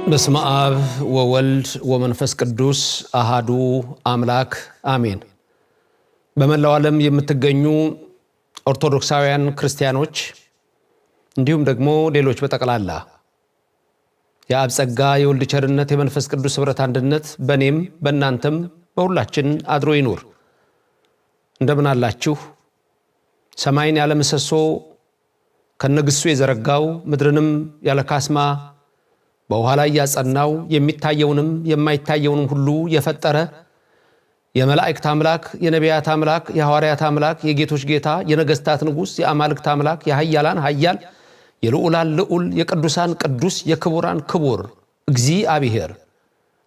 በስመ አብ ወወልድ ወመንፈስ ቅዱስ አሃዱ አምላክ አሜን። በመላው ዓለም የምትገኙ ኦርቶዶክሳውያን ክርስቲያኖች እንዲሁም ደግሞ ሌሎች በጠቅላላ የአብ ጸጋ የወልድ ቸርነት የመንፈስ ቅዱስ ኅብረት አንድነት በእኔም በእናንተም በሁላችን አድሮ ይኑር። እንደምን አላችሁ? ሰማይን ያለ ምሰሶ ከነግሱ የዘረጋው፣ ምድርንም ያለ ካስማ በውኃ ላይ ያጸናው፣ የሚታየውንም የማይታየውንም ሁሉ የፈጠረ የመላእክት አምላክ፣ የነቢያት አምላክ፣ የሐዋርያት አምላክ፣ የጌቶች ጌታ፣ የነገስታት ንጉሥ፣ የአማልክት አምላክ፣ የኃያላን ኃያል፣ የልዑላን ልዑል፣ የቅዱሳን ቅዱስ፣ የክቡራን ክቡር እግዚአብሔር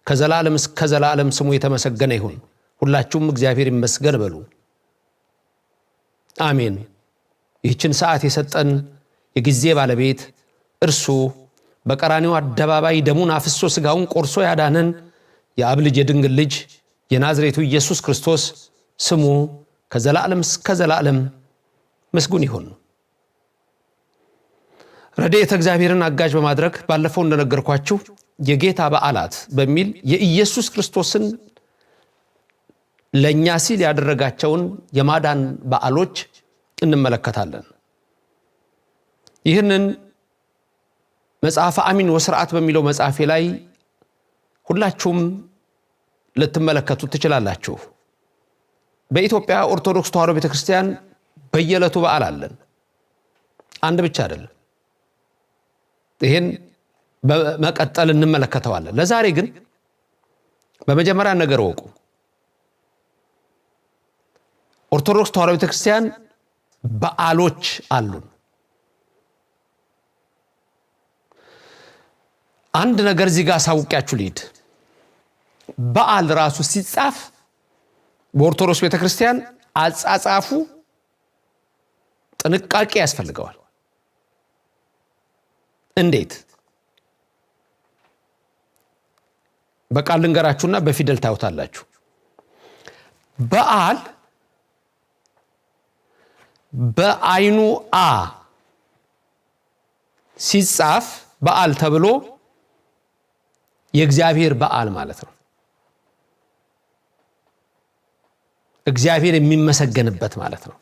ከዘላለም እስከ ዘላለም ስሙ የተመሰገነ ይሁን። ሁላችሁም እግዚአብሔር ይመስገን በሉ። አሜን። ይህችን ሰዓት የሰጠን የጊዜ ባለቤት፣ እርሱ በቀራኒው አደባባይ ደሙን አፍሶ ስጋውን ቆርሶ ያዳነን የአብ ልጅ፣ የድንግል ልጅ፣ የናዝሬቱ ኢየሱስ ክርስቶስ ስሙ ከዘላለም እስከ ዘላለም ምስጉን ይሁን። ረድኤተ እግዚአብሔርን አጋዥ በማድረግ ባለፈው እንደነገርኳችሁ የጌታ በዓላት በሚል የኢየሱስ ክርስቶስን ለእኛ ሲል ያደረጋቸውን የማዳን በዓሎች እንመለከታለን። ይህንን መጽሐፈ አሚን ወስርዓት በሚለው መጽሐፌ ላይ ሁላችሁም ልትመለከቱት ትችላላችሁ። በኢትዮጵያ ኦርቶዶክስ ተዋሕዶ ቤተክርስቲያን በየዕለቱ በዓል አለን። አንድ ብቻ አይደለም። ይህን በመቀጠል እንመለከተዋለን። ለዛሬ ግን በመጀመሪያ ነገር ወቁ። ኦርቶዶክስ ተዋሕዶ ቤተክርስቲያን በዓሎች አሉን። አንድ ነገር እዚህ ጋር አሳውቂያችሁ ልሂድ። በዓል ራሱ ሲጻፍ በኦርቶዶክስ ቤተክርስቲያን አጻጻፉ ጥንቃቄ ያስፈልገዋል። እንዴት? በቃል ልንገራችሁና በፊደል ታዩታላችሁ። በዓል በአይኑ አ ሲጻፍ በዓል ተብሎ የእግዚአብሔር በዓል ማለት ነው። እግዚአብሔር የሚመሰገንበት ማለት ነው።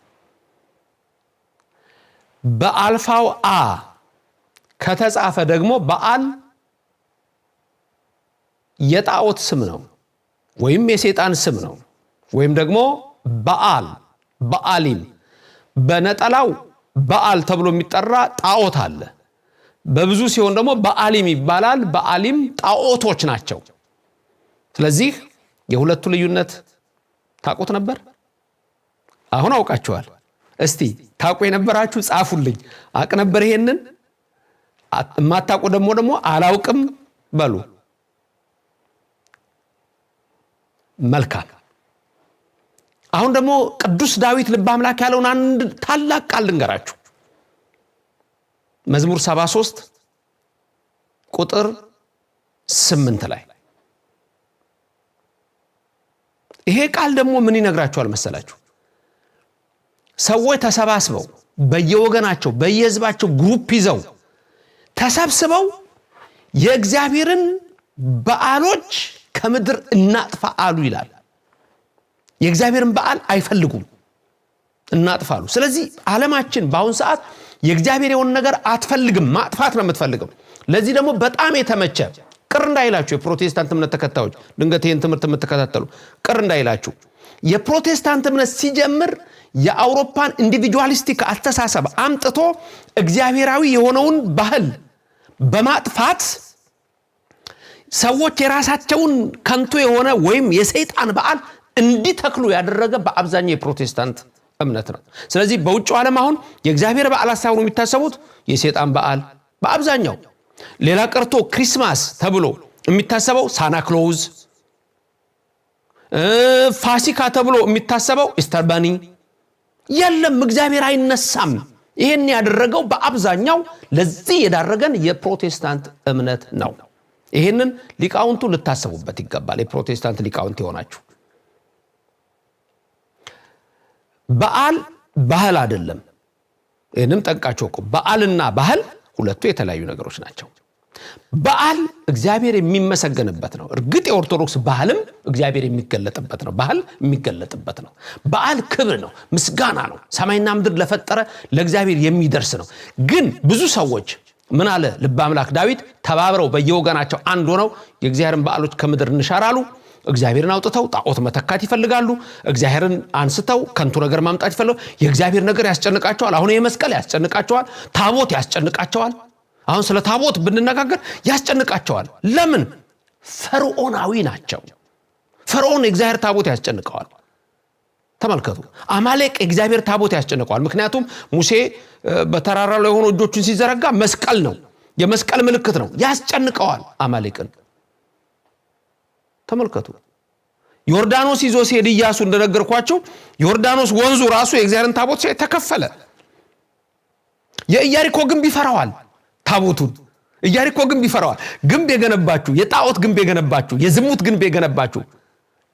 በአልፋው አ ከተጻፈ ደግሞ በዓል የጣዖት ስም ነው ወይም የሰይጣን ስም ነው። ወይም ደግሞ በዓል፣ በዓሊም፣ በነጠላው በዓል ተብሎ የሚጠራ ጣዖት አለ። በብዙ ሲሆን ደግሞ በዓሊም ይባላል። በዓሊም ጣዖቶች ናቸው። ስለዚህ የሁለቱ ልዩነት ታውቁት ነበር? አሁን አውቃችኋል። እስቲ ታውቁ የነበራችሁ ጻፉልኝ። አቅ ነበር ይሄንን። የማታውቁ ደግሞ አላውቅም በሉ። መልካም። አሁን ደግሞ ቅዱስ ዳዊት ልበ አምላክ ያለውን አንድ ታላቅ ቃል ልንገራችሁ። መዝሙር 73 ቁጥር 8 ላይ። ይሄ ቃል ደግሞ ምን ይነግራችኋል መሰላችሁ? ሰዎች ተሰባስበው በየወገናቸው በየህዝባቸው group ይዘው ተሰብስበው የእግዚአብሔርን በዓሎች ከምድር እናጥፋ አሉ ይላል። የእግዚአብሔርን በዓል አይፈልጉም፣ እናጥፋ አሉ። ስለዚህ ዓለማችን በአሁን ሰዓት የእግዚአብሔር የሆነ ነገር አትፈልግም፣ ማጥፋት ነው የምትፈልገው። ለዚህ ደግሞ በጣም የተመቸ፣ ቅር እንዳይላችሁ የፕሮቴስታንት እምነት ተከታዮች፣ ድንገት ይህን ትምህርት የምትከታተሉ ቅር እንዳይላችሁ፣ የፕሮቴስታንት እምነት ሲጀምር የአውሮፓን individualistic አስተሳሰብ አምጥቶ እግዚአብሔራዊ የሆነውን ባህል በማጥፋት ሰዎች የራሳቸውን ከንቱ የሆነ ወይም የሰይጣን በዓል እንዲተክሉ ያደረገ በአብዛኛው የፕሮቴስታንት እምነት ነው። ስለዚህ በውጭው ዓለም አሁን የእግዚአብሔር በዓላት ሳይሆኑ የሚታሰቡት የሰይጣን በዓል በአብዛኛው። ሌላ ቀርቶ Christmas ተብሎ የሚታሰበው Santa Claus፣ ፋሲካ ተብሎ የሚታሰበው Easter Bunny። የለም፣ እግዚአብሔር አይነሳም። ይህን ያደረገው በአብዛኛው ለዚህ የዳረገን የፕሮቴስታንት እምነት ነው። ይህንን ሊቃውንቱ ልታሰቡበት ይገባል። የፕሮቴስታንት ሊቃውንት የሆናችሁ፣ በዓል ባህል አይደለም። ይህንም ጠንቃችሁ እኮ በዓልና ባህል ሁለቱ የተለያዩ ነገሮች ናቸው። በዓል እግዚአብሔር የሚመሰገንበት ነው። እርግጥ የኦርቶዶክስ ባህልም እግዚአብሔር የሚገለጥበት ነው። ባህል የሚገለጥበት ነው። በዓል ክብር ነው፣ ምስጋና ነው። ሰማይና ምድር ለፈጠረ ለእግዚአብሔር የሚደርስ ነው። ግን ብዙ ሰዎች ምን አለ ልበ አምላክ ዳዊት፣ ተባብረው በየወገናቸው አንድ ሆነው የእግዚአብሔርን በዓሎች ከምድር እንሻራሉ። እግዚአብሔርን አውጥተው ጣዖት መተካት ይፈልጋሉ። እግዚአብሔርን አንስተው ከንቱ ነገር ማምጣት ይፈልጋሉ። የእግዚአብሔር ነገር ያስጨንቃቸዋል። አሁን የመስቀል ያስጨንቃቸዋል። ታቦት ያስጨንቃቸዋል። አሁን ስለ ታቦት ብንነጋገር ያስጨንቃቸዋል። ለምን? ፈርዖናዊ ናቸው። ፈርዖን የእግዚአብሔር ታቦት ያስጨንቀዋል። ተመልከቱ፣ አማሌቅ የእግዚአብሔር ታቦት ያስጨንቀዋል። ምክንያቱም ሙሴ በተራራ ላይ ሆኖ እጆቹን ሲዘረጋ መስቀል ነው፣ የመስቀል ምልክት ነው። ያስጨንቀዋል አማሌቅን። ተመልከቱ፣ ዮርዳኖስ ይዞ ሲሄድ ኢያሱ እንደነገርኳቸው ዮርዳኖስ ወንዙ ራሱ የእግዚአብሔርን ታቦት ሲያይ ተከፈለ። የኢያሪኮ ግንብ ይፈራዋል ታቦቱን። ኢያሪኮ ግንብ ይፈራዋል። ግንብ የገነባችሁ፣ የጣዖት ግንብ የገነባችሁ፣ የዝሙት ግንብ የገነባችሁ፣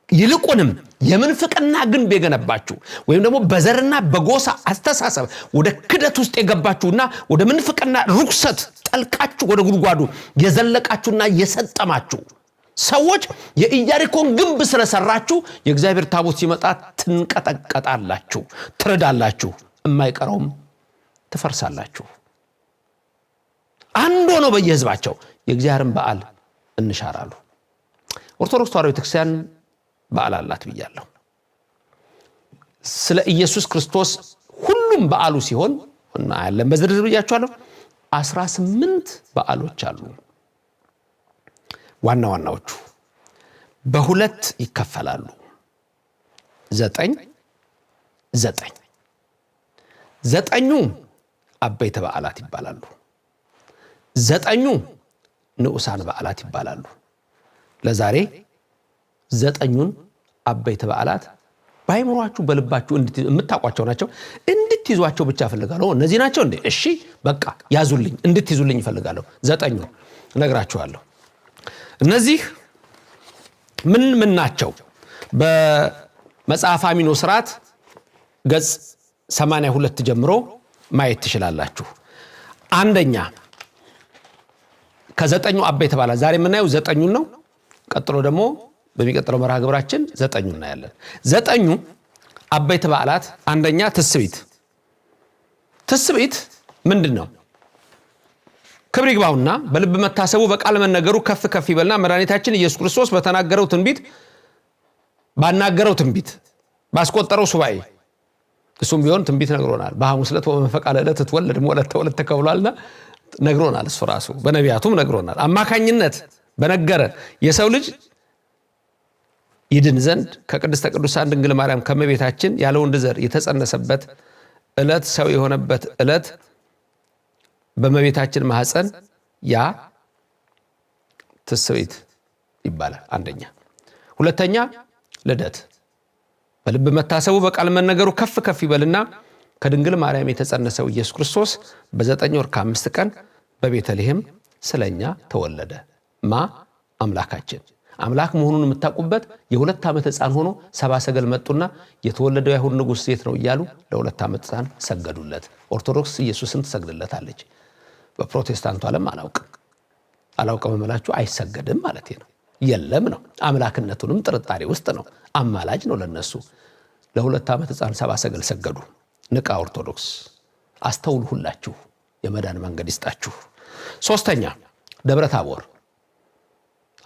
ይልቁንም የምንፍቅና ግንብ የገነባችሁ ወይም ደግሞ በዘርና በጎሳ አስተሳሰብ ወደ ክደት ውስጥ የገባችሁና ወደ ምንፍቅና ርኩሰት ጠልቃችሁ ወደ ጉድጓዱ የዘለቃችሁና የሰጠማችሁ ሰዎች የኢያሪኮን ግንብ ስለሰራችሁ የእግዚአብሔር ታቦት ሲመጣ ትንቀጠቀጣላችሁ፣ ትረዳላችሁ፣ የማይቀረውም ትፈርሳላችሁ። አንድ ሆነው በየህዝባቸው የእግዚአብሔርን በዓል እንሻራሉ። ኦርቶዶክስ ተዋሕዶ ቤተክርስቲያን በዓል አላት ብያለሁ። ስለ ኢየሱስ ክርስቶስ ሁሉም በዓሉ ሲሆን እናያለን በዝርዝር ብያችኋለሁ። 18 በዓሎች አሉ። ዋና ዋናዎቹ በሁለት ይከፈላሉ። 9 9 9ኙ አበይተ በዓላት ይባላሉ። 9ኙ ንዑሳን በዓላት ይባላሉ። ለዛሬ 9ኙን አበይተ በዓላት ባይምሯችሁ በልባችሁ የምታውቋቸው ናቸው እንድትይዟቸው ብቻ እፈልጋለሁ። እነዚህ ናቸው እንዴ? እሺ በቃ ያዙልኝ፣ እንድትይዙልኝ እፈልጋለሁ። 9ኙ እነግራችኋለሁ። እነዚህ ምን ምን ናቸው? በመጽሐፈ አሚኖ ስርዓት ገጽ 82 ጀምሮ ማየት ትችላላችሁ። አንደኛ ከ9ኙ አበይተ በዓላት ዛሬ የምናየው 9ኙን ነው። ቀጥሎ ደግሞ በሚቀጥለው መርሃ ግብራችን 9ኙ እናያለን። 9ኙ አበይተ በዓላት አንደኛ ትስብእት። ትስብእት ምንድን ነው? ክብር ይግባውና በልብ መታሰቡ በቃል መነገሩ ከፍ ከፍ ይበልና መድኃኒታችን ኢየሱስ ክርስቶስ በተናገረው ትንቢት፣ ባናገረው ትንቢት፣ ባስቆጠረው ሱባኤ፣ እሱም ቢሆን ትንቢት ነግሮናል። በሐሙስ ዕለት ወመንፈቀ ዕለት ትወለድ ወለተ ወለተ ተከብሏልና ነግሮናል። እሱ ራሱ በነቢያቱም ነግሮናል። አማካኝነት በነገረ የሰው ልጅ ይድን ዘንድ ከቅድስተ ቅዱሳን ድንግል ማርያም ከመቤታችን ያለ ወንድ ዘር የተጸነሰበት ዕለት፣ ሰው የሆነበት ዕለት በመቤታችን ማህፀን ያ ትስብእት ይባላል። አንደኛ። ሁለተኛ ልደት። በልብ መታሰቡ በቃል መነገሩ ከፍ ከፍ ይበልና ከድንግል ማርያም የተጸነሰው ኢየሱስ ክርስቶስ በ9 ወር ከ5 ቀን በቤተልሔም ስለኛ ተወለደ። ማ አምላካችን አምላክ መሆኑን የምታውቁበት የ2 ዓመት ሕፃን ሆኖ ሰባ ሰገል መጡና የተወለደው የአይሁድ ንጉሥ የት ነው እያሉ ለ2 ዓመት ሕፃን ሰገዱለት። ኦርቶዶክስ ኢየሱስን ትሰግድለታለች። በፕሮቴስታንቱ ዓለም አላውቅም አላውቅም እምላችሁ አይሰገድም ማለት ነው። የለም ነው። አምላክነቱንም ጥርጣሬ ውስጥ ነው። አማላጅ ነው ለነሱ። ለ2 ዓመት ሕፃን ሰባ ሰገል ሰገዱ። ንቃ ኦርቶዶክስ፣ አስተውሉ ሁላችሁ፣ የመዳን መንገድ ይስጣችሁ። ሶስተኛ ደብረ ታቦር።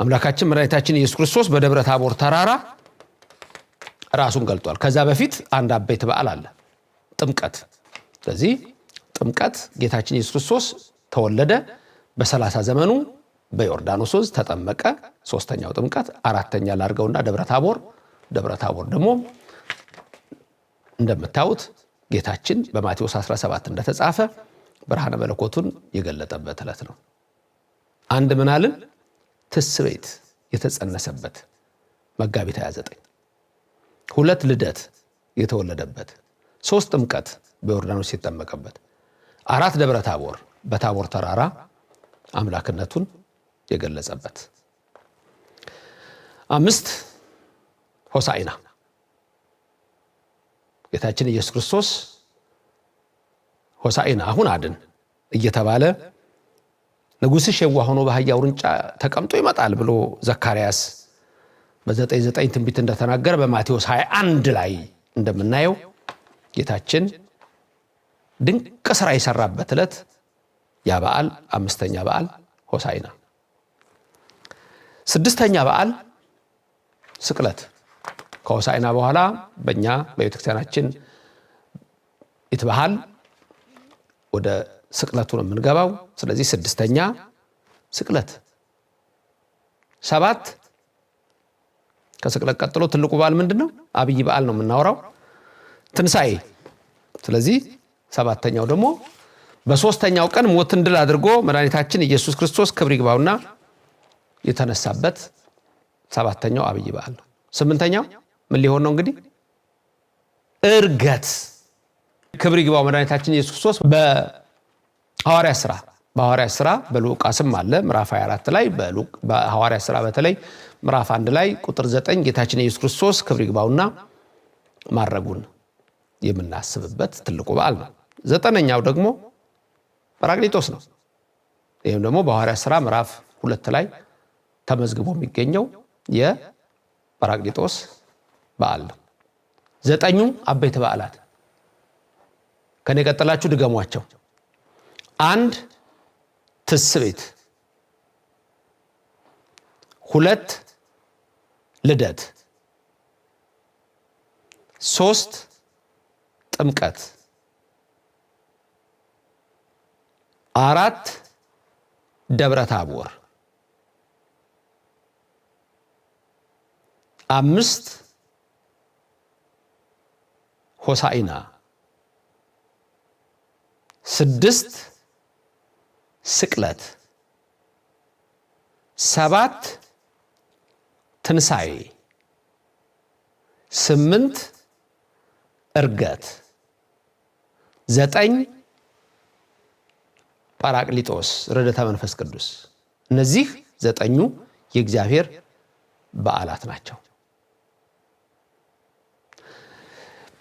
አምላካችን መድኃኒታችን ኢየሱስ ክርስቶስ በደብረ ታቦር ተራራ ራሱን ገልጧል። ከዛ በፊት አንድ አበይት በዓል አለ፣ ጥምቀት። ስለዚህ ጥምቀት ጌታችን ኢየሱስ ክርስቶስ ተወለደ፣ በ30 ዘመኑ በዮርዳኖስ ወንዝ ተጠመቀ። ሶስተኛው ጥምቀት። አራተኛ ላርገውና ደብረ ታቦር። ደብረ ታቦር ደግሞ እንደምታዩት ጌታችን በማቴዎስ 17 እንደተጻፈ ብርሃነ መለኮቱን የገለጠበት ዕለት ነው። አንድ ምን አልን? ትስብእት የተጸነሰበት መጋቢት 29። 2 ልደት የተወለደበት፣ 3 ጥምቀት በዮርዳኖስ የተጠመቀበት፣ 4 ደብረ ታቦር በታቦር ተራራ አምላክነቱን የገለጸበት፣ 5 ሆሳዕና ጌታችን ኢየሱስ ክርስቶስ ሆሳዕና አሁን አድን እየተባለ ንጉሥሽ የዋህ ሆኖ በአህያ ውርንጫ ተቀምጦ ይመጣል ብሎ ዘካርያስ በ9:9 ትንቢት እንደተናገረ በማቴዎስ 21 ላይ እንደምናየው ጌታችን ድንቅ ስራ የሰራበት ዕለት ያ በዓል አምስተኛ በዓል ሆሳዕና። ስድስተኛ በዓል ስቅለት። ከሆሳዕና በኋላ በእኛ በቤተክርስቲያናችን ይትበሃል ወደ ስቅለቱ ነው የምንገባው። ስለዚህ ስድስተኛ ስቅለት። ሰባት ከስቅለት ቀጥሎ ትልቁ በዓል ምንድን ነው? አብይ በዓል ነው የምናወራው፣ ትንሣኤ። ስለዚህ ሰባተኛው ደግሞ በሶስተኛው ቀን ሞትን ድል አድርጎ መድኃኒታችን ኢየሱስ ክርስቶስ ክብር ይግባውና የተነሳበት ሰባተኛው አብይ በዓል ነው። ስምንተኛው ምን ሊሆን ነው እንግዲህ? ዕርገት። ክብር ይግባው መድኃኒታችን ኢየሱስ ክርስቶስ በሐዋርያት ሥራ በሉቃስም አለ ምዕራፍ 24 ላይ፣ በሐዋርያት ሥራ በተለይ ምዕራፍ 1 ላይ ቁጥር 9 ጌታችን ኢየሱስ ክርስቶስ ክብር ይግባውና ማረጉን የምናስብበት ትልቁ በዓል ነው። ዘጠነኛው ደግሞ ጰራቅሊጦስ ነው። ይህም ደግሞ በሐዋርያት ሥራ ምዕራፍ 2 ላይ ተመዝግቦ የሚገኘው የጰራቅሊጦስ በዓል ነው። ዘጠኙ አበይት በዓላት ከኔ ቀጥላችሁ ድገሟቸው። 1 ትስብእት፣ 2 ልደት፣ 3 ጥምቀት፣ 4 ደብረ ታቦር፣ 5 ሆሳዕና፣ 6 ስቅለት፣ 7 ትንሣኤ፣ 8 ዕርገት፣ 9 ጰራቅሊጦስ ርደተ መንፈስ ቅዱስ። እነዚህ 9ኙ የእግዚአብሔር በዓላት ናቸው።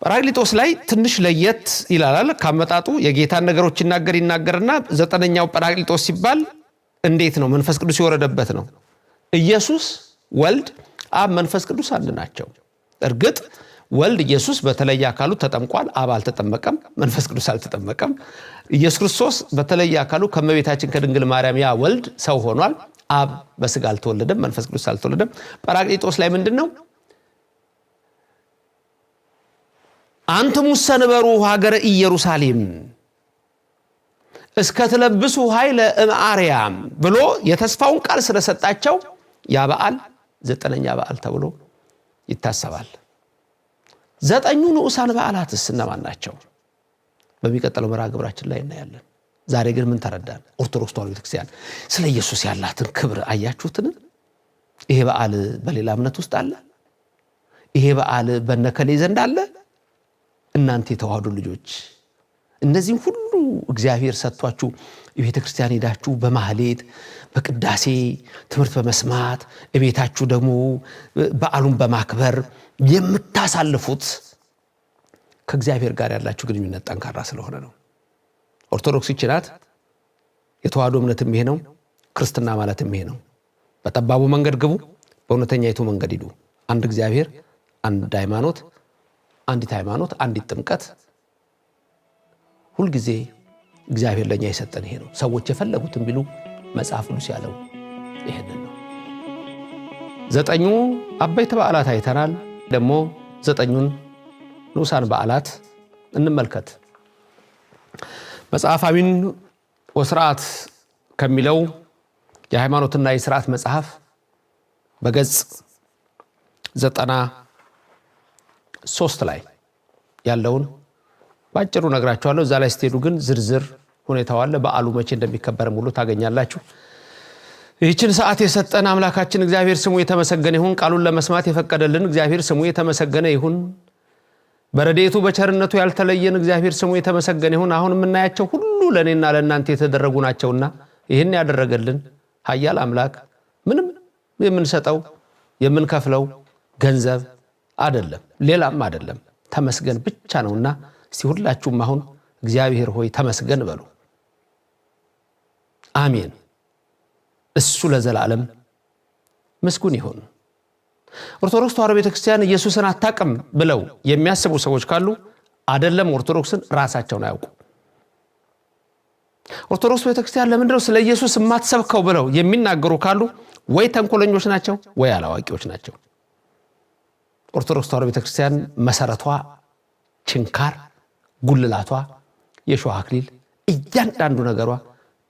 ጰራቅሊጦስ ላይ ትንሽ ለየት ይላል ካመጣጡ። የጌታን ነገሮች ይናገርና 9ኛው ጰራቅሊጦስ ሲባል እንዴት ነው? መንፈስ ቅዱስ የወረደበት ነው። ኢየሱስ ወልድ አብ መንፈስ ቅዱስ አንድ ናቸው። እርግጥ ወልድ ኢየሱስ በተለየ አካሉ ተጠምቋል። አብ አልተጠመቀም፣ መንፈስ ቅዱስ አልተጠመቀም። ኢየሱስ ክርስቶስ በተለየ አካሉ ከእመቤታችን ከድንግል ማርያም ያ ወልድ ሰው ሆኗል። አብ በስጋ አልተወለደም፣ መንፈስ ቅዱስ አልተወለደም። ጰራቅሊጦስ ላይ ምንድነው? አንትሙ ሰንበሩ ሀገረ ኢየሩሳሌም እስከ ትለብሱ ኃይለ እምአርያም ብሎ የተስፋውን ቃል ስለሰጣቸው ያ በዓል 9ኛ በዓል ተብሎ ይታሰባል። 9ኙ ንዑሳን በዓላትስ እነማን ናቸው? በሚቀጥለው መርሃ ግብራችን ላይ እናያለን። ዛሬ ግን ምን ተረዳን? ኦርቶዶክስ ተዋሕዶ ቤተክርስቲያን ስለ ኢየሱስ ያላትን ክብር አያችሁትን? ይሄ በዓል በሌላ እምነት ውስጥ አለ? ይሄ በዓል በነከሌ ዘንድ አለ? እናንተ የተዋሕዶ ልጆች እነዚህም ሁሉ እግዚአብሔር ሰጥቷችሁ ቤተክርስቲያን ሄዳችሁ በማህሌት በቅዳሴ ትምህርት በመስማት እቤታችሁ ደግሞ በዓሉን በማክበር የምታሳልፉት ከእግዚአብሔር ጋር ያላችሁ ግንኙነት ጠንካራ ስለሆነ ነው። ኦርቶዶክስ ይህች ናት። የተዋሕዶ እምነትም ይሄ ነው። ክርስትና ማለትም ይሄ ነው። በጠባቡ መንገድ ግቡ፣ በእውነተኛይቱ መንገድ ሂዱ። አንድ እግዚአብሔር፣ አንድ ሃይማኖት፣ አንዲት ሃይማኖት፣ አንዲት ጥምቀት። ሁልጊዜ እግዚአብሔር ለኛ የሰጠን ይሄ ነው። ሰዎች የፈለጉትን ቢሉ መጽሐፍ ቅዱስ ያለው ይሄንን ነው። 9ኙ አበይት በዓላት አይተናል። ደግሞ 9ኙን ንዑሳን በዓላት እንመልከት። መጽሐፈ አሚን ወስርዓት ከሚለው የሃይማኖትና የስርዓት መጽሐፍ በገጽ 93 ላይ ያለውን ባጭሩ ነግራችኋለሁ። እዛ ላይ ስትሄዱ ግን ዝርዝር ሁኔታው አለ። በዓሉ መቼ እንደሚከበርም ሁሉ ታገኛላችሁ። ይህችን ሰዓት የሰጠን አምላካችን እግዚአብሔር ስሙ የተመሰገነ ይሁን። ቃሉን ለመስማት የፈቀደልን እግዚአብሔር ስሙ የተመሰገነ ይሁን። በረድኤቱ በቸርነቱ ያልተለየን እግዚአብሔር ስሙ የተመሰገነ ይሁን። አሁን የምናያቸው ሁሉ ለእኔና ለእናንተ የተደረጉ ናቸውና ይህን ያደረገልን ኃያል አምላክ ምንም የምንሰጠው የምንከፍለው ገንዘብ አይደለም፣ ሌላም አይደለም፣ ተመስገን ብቻ ነውና እስቲ ሁላችሁም አሁን እግዚአብሔር ሆይ ተመስገን በሉ። አሜን። እሱ ለዘላለም ምስጉን ይሁን። ኦርቶዶክስ ተዋሕዶ ቤተክርስቲያን ኢየሱስን አታውቅም ብለው የሚያስቡ ሰዎች ካሉ አደለም ኦርቶዶክስን ራሳቸውን አያውቁ። ኦርቶዶክስ ቤተክርስቲያን ለምንድነው ስለ ኢየሱስ የማትሰብከው ብለው የሚናገሩ ካሉ ወይ ተንኮለኞች ናቸው ወይ አላዋቂዎች ናቸው። ኦርቶዶክስ ተዋሕዶ ቤተክርስቲያን መሰረቷ ችንካር፣ ጉልላቷ የሾህ አክሊል፣ እያንዳንዱ ነገሯ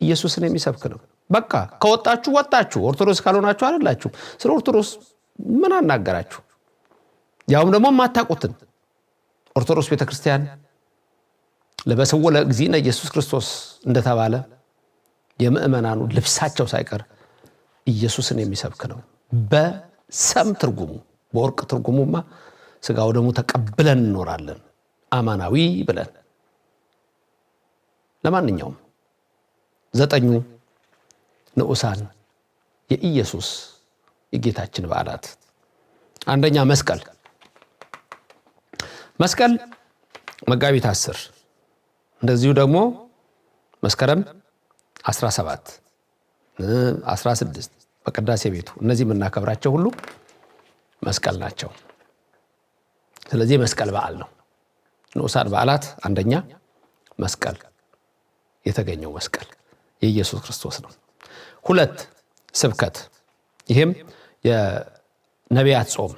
ኢየሱስን የሚሰብክ ነው። በቃ ከወጣችሁ ወጣችሁ፣ ኦርቶዶክስ ካልሆናችሁ አይደላችሁ። ስለ ኦርቶዶክስ ምን አናገራችሁ? ያውም ደግሞ የማታውቁትን። ኦርቶዶክስ ቤተክርስቲያን ለበስዎ ለእግዚእነ ኢየሱስ ክርስቶስ እንደተባለ የምእመናኑ ልብሳቸው ሳይቀር ኢየሱስን የሚሰብክ ነው። በሰም ትርጉሙ፣ በወርቅ ትርጉሙማ ስጋው ደግሞ ተቀብለን እንኖራለን አማናዊ ብለን። ለማንኛውም ዘጠኙ ንዑሳን የኢየሱስ የጌታችን በዓላት፣ አንደኛ መስቀል። መስቀል መጋቢት 10፣ እንደዚሁ ደግሞ መስከረም 17፣ 16 በቅዳሴ ቤቱ እነዚህ የምናከብራቸው ሁሉ መስቀል ናቸው። ስለዚህ መስቀል በዓል ነው። ንዑሳን በዓላት አንደኛ መስቀል፣ የተገኘው መስቀል የኢየሱስ ክርስቶስ ነው። ሁለት ስብከት፣ ይህም የነቢያት ጾም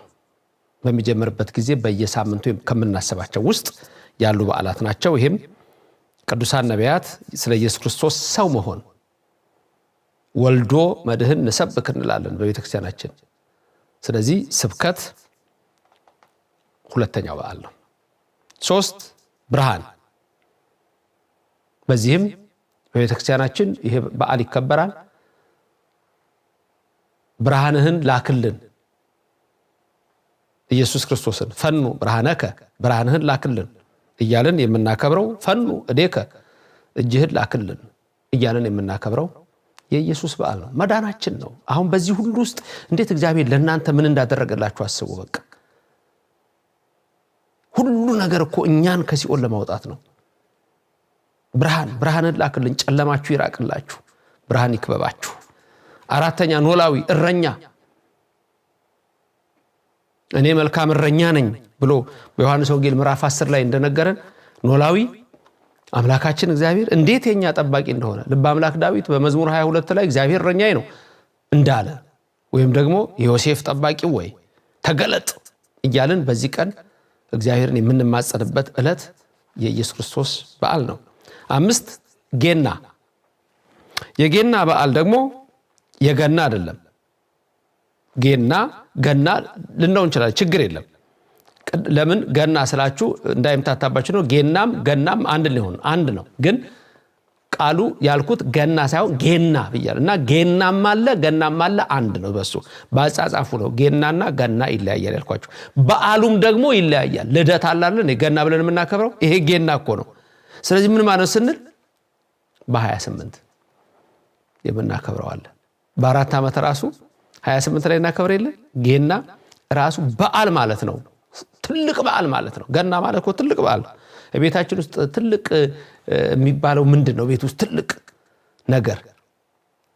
በሚጀምርበት ጊዜ በየሳምንቱ ከምናስባቸው ውስጥ ያሉ በዓላት ናቸው። ይህም ቅዱሳን ነቢያት ስለ ኢየሱስ ክርስቶስ ሰው መሆን፣ ወልዶ መድህን ንሰብክ እንላለን በቤተክርስቲያናችን። ስለዚህ ስብከት ሁለተኛው በዓል ነው። ሶስት ብርሃን፣ በዚህም በቤተክርስቲያናችን ይሄ በዓል ይከበራል። ብርሃንህን ላክልን፣ ኢየሱስ ክርስቶስን ፈኑ ብርሃነከ፣ ብርሃንህን ላክልን እያልን የምናከብረው፣ ፈኑ እዴከ፣ እጅህን ላክልን እያልን የምናከብረው የኢየሱስ በዓል ነው። መዳናችን ነው። አሁን በዚህ ሁሉ ውስጥ እንዴት እግዚአብሔር ለእናንተ ምን እንዳደረገላችሁ አስቡ። በቃ ሁሉ ነገር እኮ እኛን ከሲኦል ለማውጣት ነው። ብርሃን፣ ብርሃንን ላክልን፣ ጨለማችሁ ይራቅላችሁ፣ ብርሃን ይክበባችሁ። አራተኛ ኖላዊ እረኛ፣ እኔ መልካም እረኛ ነኝ ብሎ በዮሐንስ ወንጌል ምዕራፍ 10 ላይ እንደነገረን ኖላዊ አምላካችን እግዚአብሔር እንዴት የኛ ጠባቂ እንደሆነ፣ ልበ አምላክ ዳዊት በመዝሙር 22 ላይ እግዚአብሔር እረኛዬ ነው እንዳለ፣ ወይም ደግሞ የዮሴፍ ጠባቂ ወይ ተገለጥ እያልን በዚህ ቀን እግዚአብሔርን የምንማጸንበት ዕለት የኢየሱስ ክርስቶስ በዓል ነው። አምስት ጌና። የጌና በዓል ደግሞ የገና አይደለም። ጌና ገና ልንለው እንችላለን፣ ችግር የለም። ለምን ገና ስላችሁ እንዳይምታታባችሁ ነው። ጌናም ገናም አንድ ሊሆን አንድ ነው። ግን ቃሉ ያልኩት ገና ሳይሆን ጌና ብያለሁ። እና ጌናም አለ ገናም አለ አንድ ነው። በሱ በአጻጻፉ ነው ጌናና ገና ይለያያል ያልኳችሁ። በዓሉም ደግሞ ይለያያል። ልደት አለ አይደል? ገና ብለን የምናከብረው ይሄ ጌና እኮ ነው። ስለዚህ ምን ማለት ስንል በ28 የምናከብረው አለ። በ4 ዓመት ራሱ 28 ላይ እናከብር የለ፣ ጌና ራሱ በዓል ማለት ነው። ትልቅ በዓል ማለት ነው። ገና ማለት እኮ ትልቅ በዓል ነው። ቤታችን ውስጥ ትልቅ የሚባለው ምንድን ነው? ቤት ውስጥ ትልቅ ነገር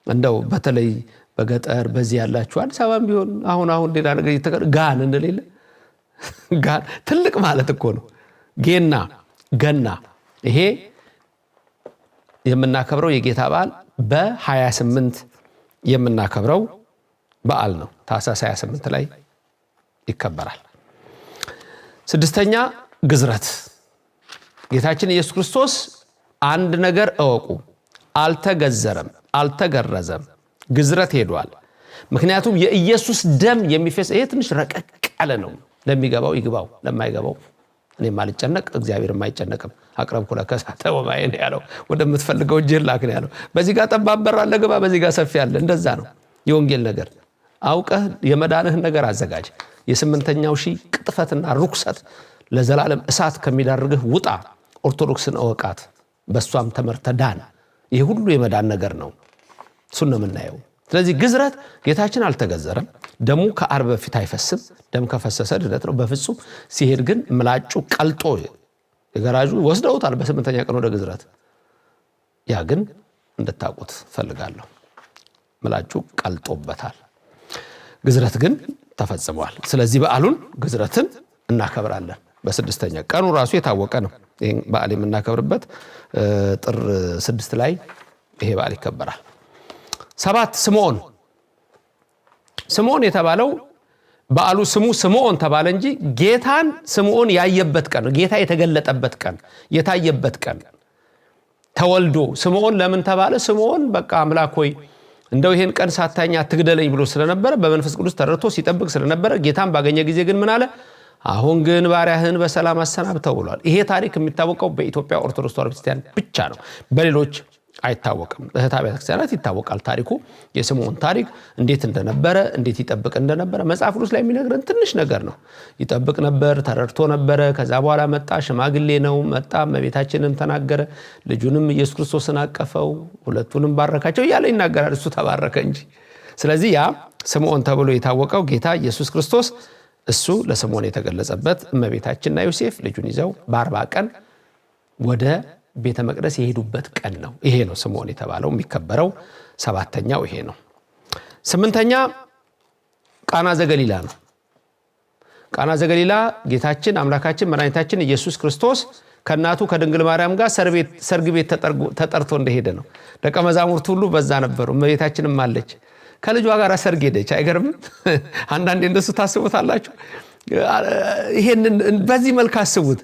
እንደው በተለይ በገጠር በዚህ ያላችሁ፣ አዲስ አበባም ቢሆን አሁን አሁን ሌላ ነገር እየተቀረ ጋን እንደሌለ ጋን ትልቅ ማለት እኮ ነው። ጌና ገና ይሄ የምናከብረው የጌታ በዓል በ28 የምናከብረው በዓል ነው። ታኅሳስ 28 ላይ ይከበራል። ስድስተኛ ግዝረት። ጌታችን ኢየሱስ ክርስቶስ አንድ ነገር እወቁ፣ አልተገዘረም፣ አልተገረዘም፣ ግዝረት ሄዷል። ምክንያቱም የኢየሱስ ደም የሚፈስ፣ ይሄ ትንሽ ረቀቅ ያለ ነው። ለሚገባው ይግባው፣ ለማይገባው እኔም አልጨነቅ፣ እግዚአብሔርም አይጨነቅም። አቅረብኩ ለከ እሳተ ወማየ ነው ያለው። ወደምትፈልገው እጅህን ላክ ነው ያለው። በዚህ ጋር ጠባብ በር አለ ግባ፣ በዚህ ጋር ሰፊ አለ። እንደዛ ነው የወንጌል ነገር። አውቀህ የመዳንህን ነገር አዘጋጅ። የስምንተኛው ሺህ ቅጥፈትና ርኩሰት ለዘላለም እሳት ከሚዳርግህ ውጣ። ኦርቶዶክስን እወቃት፣ በእሷም ተመርተህ ዳን። ይህ ሁሉ የመዳን ነገር ነው። እሱን ነው የምናየው። ስለዚህ ግዝረት ጌታችን አልተገዘረም። ደሙ ከዓርብ በፊት አይፈስም። ደም ከፈሰሰ ድነት ነው በፍጹም። ሲሄድ ግን ምላጩ ቀልጦ የገራዡ ወስደውታል በስምንተኛ ቀን ወደ ግዝረት። ያ ግን እንድታውቁት ፈልጋለሁ። ምላጩ ቀልጦበታል። ግዝረት ግን ተፈጽሟል። ስለዚህ በዓሉን ግዝረትን እናከብራለን። በስድስተኛ ቀኑ ራሱ የታወቀ ነው። ይህን በዓል የምናከብርበት ጥር 6 ላይ ይሄ በዓል ይከበራል። 7 ስምዖን። ስምዖን የተባለው በዓሉ ስሙ ስምዖን ተባለ እንጂ ጌታን ስምዖን ያየበት ቀን ነው። ጌታ የተገለጠበት ቀን፣ የታየበት ቀን ተወልዶ ስምዖን ለምን ተባለ? ስምዖን በቃ አምላክ ሆይ እንደው ይሄን ቀን ሳታኝ አትግደለኝ ብሎ ስለነበረ በመንፈስ ቅዱስ ተረድቶ ሲጠብቅ ስለነበረ ጌታን ባገኘ ጊዜ ግን ምን አለ? አሁን ግን ባሪያህን በሰላም አሰናብተው ብሏል። ይሄ ታሪክ የሚታወቀው በኢትዮጵያ ኦርቶዶክስ ተዋሕዶ ቤተክርስቲያን ብቻ ነው። በሌሎች አይታወቅም። እህት አብያተ ክርስቲያናት ይታወቃል ታሪኩ። የስምዖን ታሪክ እንዴት እንደነበረ፣ እንዴት ይጠብቅ እንደነበረ መጽሐፍ ቅዱስ ላይ የሚነግረን ትንሽ ነገር ነው። ይጠብቅ ነበር፣ ተረድቶ ነበረ። ከዛ በኋላ መጣ፣ ሽማግሌ ነው፣ መጣ፣ እመቤታችንም ተናገረ፣ ልጁንም ኢየሱስ ክርስቶስን አቀፈው፣ ሁለቱንም ባረካቸው እያለ ይናገራል። እሱ ተባረከ እንጂ። ስለዚህ ያ ስምዖን ተብሎ የታወቀው ጌታ ኢየሱስ ክርስቶስ እሱ ለስምዖን የተገለጸበት እመቤታችንና ዮሴፍ ልጁን ይዘው በ40 ቀን ወደ ቤተ መቅደስ የሄዱበት ቀን ነው። ይሄ ነው ስምዖን የተባለው የሚከበረው። 7ኛው ይሄ ነው። 8ኛ ቃና ዘገሊላ ነው። ቃና ዘገሊላ ጌታችን አምላካችን መድኃኒታችን ኢየሱስ ክርስቶስ ከእናቱ ከድንግል ማርያም ጋር ሰርግ ቤት ተጠርቶ እንደሄደ ነው። ደቀ መዛሙርቱ ሁሉ በዛ ነበሩ። እመቤታችንም አለች። ከልጇ ጋር ሰርግ ሄደች። አይገርምም? አንዳንዴ እንደሱ ታስቡታላችሁ። ይሄንን በዚህ መልክ አስቡት።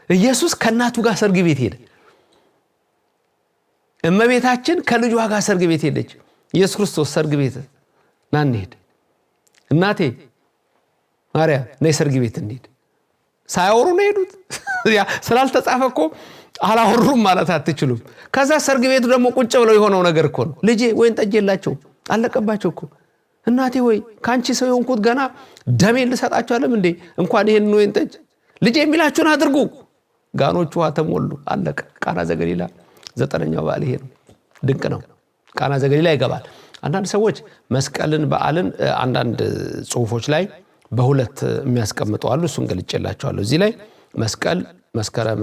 ኢየሱስ ከእናቱ ጋር ሰርግ ቤት ሄደ። እመቤታችን ከልጇ ጋር ሰርግ ቤት ሄደች። ኢየሱስ ክርስቶስ ሰርግ ቤት ና እንሂድ፣ እናቴ ማርያም ነይ ሰርግ ቤት እንሂድ። ሳያወሩ ነው የሄዱት። ያ ስላልተጻፈ እኮ አላወሩም ማለት አትችሉም። ከዛ ሰርግ ቤቱ ደግሞ ቁጭ ብለው የሆነው ነገር እኮ ነው። ልጄ ወይን ጠጅ የላቸውም፣ አለቀባቸው እኮ። እናቴ ሆይ ካንቺ ሰው የሆንኩት ገና ደሜን ልሰጣችሁ አይደለም እንዴ? እንኳን ይሄን ወይን ጠጅ ልጄ የሚላችሁን አድርጉ። ጋኖቹ ውሃ ተሞሉ፣ አለቀ። ቃና ዘገሊላ 9ኛው በዓል ይሄ ነው። ድንቅ ነው። ቃና ዘገሊላ ይገባል። አንዳንድ ሰዎች መስቀልን በዓልን አንዳንድ ጽሁፎች ላይ በሁለት የሚያስቀምጡ አሉ። እሱን ገልጬላችኋለሁ። እዚህ ላይ መስቀል መስከረም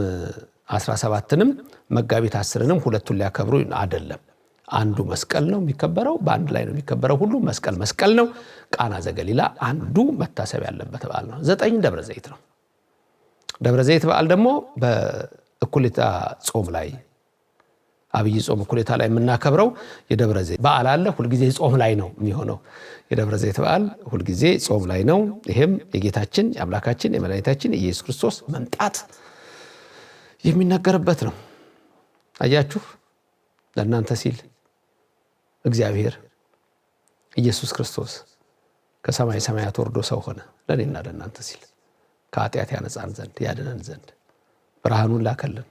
17ንም መጋቢት 10ንም ሁለቱን ሊያከብሩ አይደለም። አንዱ መስቀል ነው የሚከበረው፣ በአንድ ላይ ነው የሚከበረው። ሁሉ መስቀል መስቀል ነው። ቃና ዘገሊላ አንዱ መታሰብ ያለበት በዓል ነው። 9 ደብረ ዘይት ነው። ደብረ ዘይት በዓል ደግሞ በእኩሌታ ጾም ላይ አብይ ጾም እኩሌታ ላይ የምናከብረው የደብረ ዘይት በዓል አለ። ሁልጊዜ ጾም ላይ ነው የሚሆነው። የደብረ ዘይት በዓል ሁልጊዜ ጾም ላይ ነው። ይሄም የጌታችን የአምላካችን የመድኃኒታችን የኢየሱስ ክርስቶስ መምጣት የሚነገርበት ነው። አያችሁ፣ ለእናንተ ሲል እግዚአብሔር ኢየሱስ ክርስቶስ ከሰማይ ሰማያት ወርዶ ሰው ሆነ። ለኔና ለእናንተ ሲል ከኃጢአት ያነጻን ዘንድ ያድነን ዘንድ ብርሃኑን ላከልን፣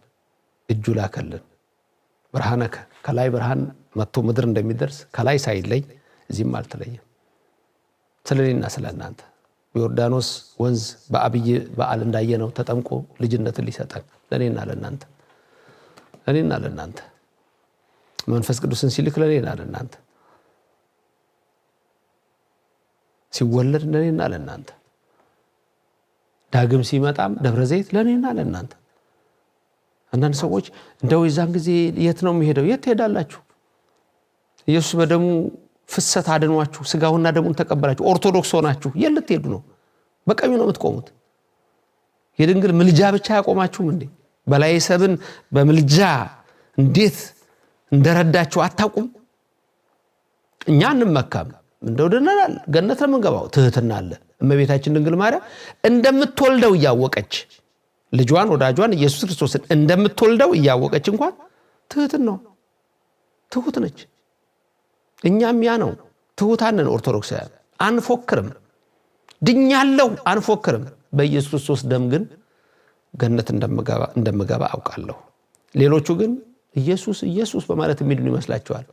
እጁ ላከልን። ብርሃነከ ከላይ ብርሃን መጥቶ ምድር እንደሚደርስ ከላይ ሳይለይ እዚህም አልተለየም። ስለኔና ስለእናንተ በዮርዳኖስ ወንዝ በአብይ በዓል እንዳየነው ተጠምቆ ልጅነትን ሊሰጠን ለኔና ለእናንተ፣ ለኔና ለእናንተ መንፈስ ቅዱስን ሲልክ ለኔና ለእናንተ፣ ሲወለድ ለኔና ለእናንተ፣ ዳግም ሲመጣም ደብረ ዘይት ለኔና ለእናንተ። አንዳንድ ሰዎች እንደው የዛን ጊዜ የት ነው የሚሄደው? የት ትሄዳላችሁ? ኢየሱስ በደሙ ፍሰት አድኗችሁ ስጋውና ደሙን ተቀበላችሁ፣ ኦርቶዶክስ ሆናችሁ የት ልትሄዱ ነው? በቀኙ ነው የምትቆሙት። የድንግል ምልጃ ብቻ ያቆማችሁም እንዴ? በላይ ሰብን በምልጃ እንዴት እንደረዳችሁ አታውቁም? እኛ አንመካም፣ እንደው ድነናል፣ ገነት ነው የምንገባው። ትህትና አለ። እመቤታችን ድንግል ማርያም እንደምትወልደው እያወቀች ልጇን ወዳጇን ኢየሱስ ክርስቶስን እንደምትወልደው እያወቀች እንኳን ትህትን ነው፣ ትሁት ነች። እኛም ያ ነው፣ ትሁታን ነን። ኦርቶዶክሳውያን አንፎክርም፣ ድኛለሁ አንፎክርም። በኢየሱስ ክርስቶስ ደም ግን ገነት እንደምገባ አውቃለሁ። ሌሎቹ ግን ኢየሱስ ኢየሱስ በማለት የሚድኑ ይመስላቸዋል።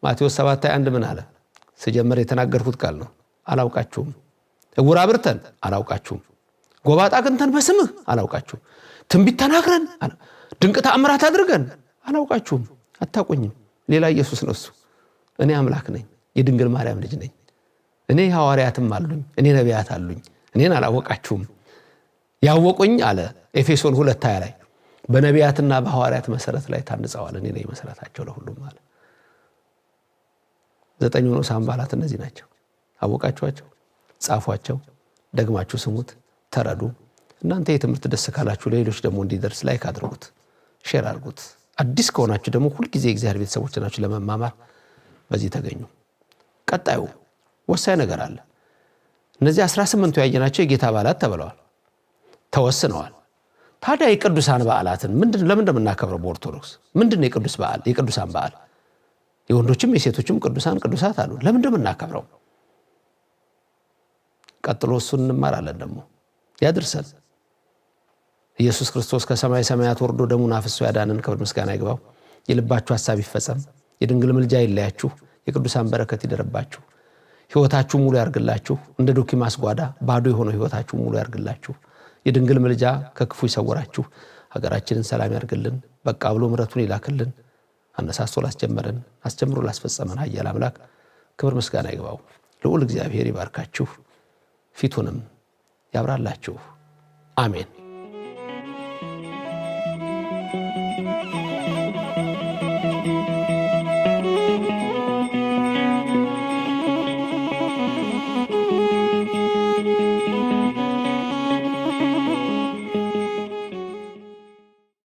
ማቴዎስ 7:21 ምን አለ? ስጀምር የተናገርኩት ቃል ነው። አላውቃችሁም። እውር አብርተን አላውቃችሁም። ጎባጣ አግኝተን በስምህ አላውቃችሁም። ትንቢት ተናግረን ድንቅ ተአምራት አድርገን አላውቃችሁም፣ አታውቁኝም። ሌላ ኢየሱስ ነው እሱ። እኔ አምላክ ነኝ፣ የድንግል ማርያም ልጅ ነኝ። እኔ ሐዋርያትም አሉኝ፣ እኔ ነቢያት አሉኝ። እኔን አላወቃችሁም። ያወቁኝ አለ ኤፌሶን 2:20 ላይ በነቢያትና በሐዋርያት መሰረት ላይ ታንጸዋል። እኔ ነኝ መሰረታቸው ለሁሉም አለ። 9 ንዑሳን በዓላት እነዚህ ናቸው። አወቃችኋቸው? ጻፏቸው፣ ደግማችሁ ስሙት፣ ተረዱ። እናንተ የትምህርት ደስ ካላችሁ ለሌሎች ደግሞ እንዲደርስ like አድርጉት፣ share አድርጉት። አዲስ ከሆናችሁ ደግሞ ሁልጊዜ የእግዚአብሔር ቤተሰቦች ናችሁ ለመማማር በዚህ ተገኙ። ቀጣዩ ወሳኝ ነገር አለ። እነዚህ 18ቱ ያየናቸው የጌታ በዓላት ተብለዋል፣ ተወስነዋል። ታዲያ የቅዱሳን በዓላትን ምንድን ለምን እንደምናከብረው በኦርቶዶክስ ምንድን ነው የቅዱስ በዓል? የቅዱሳን በዓል የወንዶችም የሴቶችም ቅዱሳን ቅዱሳት አሉ። ለምን እንደምናከብረው ቀጥሎ እሱን እንማራለን። ደግሞ ያድርሰን። ኢየሱስ ክርስቶስ ከሰማይ ሰማያት ወርዶ ደሙን አፍሶ ያዳነን ክብር ምስጋና ይግባው። የልባችሁ ሐሳብ ይፈጸም። የድንግል ምልጃ ይለያችሁ። የቅዱሳን በረከት ይደርባችሁ። ሕይወታችሁ ሙሉ ያርግላችሁ። እንደ ዶኪማስ ጓዳ ባዶ የሆነው ሕይወታችሁ ሙሉ ያርግላችሁ። የድንግል ምልጃ ከክፉ ይሰውራችሁ። ሀገራችንን ሰላም ያርግልን። በቃ ብሎ ምሕረቱን ይላክልን። አነሳስቶ ላስጀመረን አስጀምሮ ላስፈጸመን ኃያል አምላክ ክብር ምስጋና ይግባው። ልዑል እግዚአብሔር ይባርካችሁ፣ ፊቱንም ያብራላችሁ። አሜን።